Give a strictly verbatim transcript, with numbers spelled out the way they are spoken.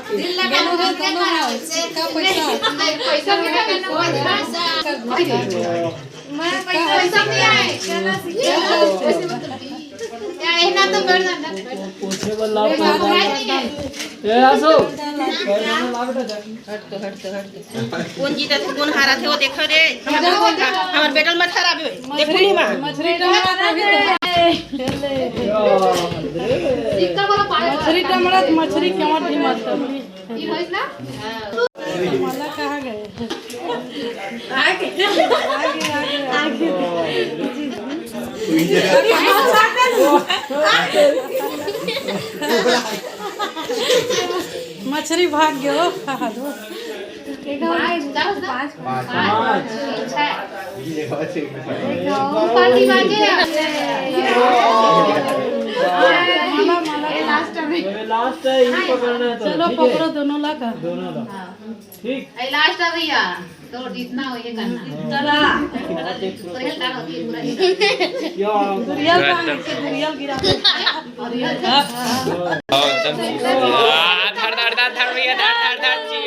दिल लगा दोनों, दोनों भाई, सिक्का पैसा। पैसा मिला, मैंने पैसा। मैं पैसा नहीं आए। क्या है ना तो कर ना। ए, आसो। हट तो, हट तो, हट तो। कोन जीतत हे, कोन हारत हे, वो देखो रे। हमर बेटा ल मत हराबे। देखो नी माँ। मछरी टमड़ा कभी तो। मछरी टमड़ा त मछरी केवट भी मत कर। मला कहाँ गए? आगे, आगे, आगे। मछरी भाग गयो। पाँच। ये बात है। पार्टी बाजे। माला, माला। ये लास्ट टाइम। ये लास्ट है, यही पकड़ना है तो, चलो, ठीक है? पकड़ो दोनों ला का। दोनों ला। हाँ। ठीक। ये लास्ट है भैया, तो जितना हो ये करना। चला। तो ये तार होती है पूरा। या। गुड़िया का नीचे गुड़िया गिरा दे। हाँ, एकदम। आ, धर, धर, धर, धर भैया, धर, धर, धर, जी।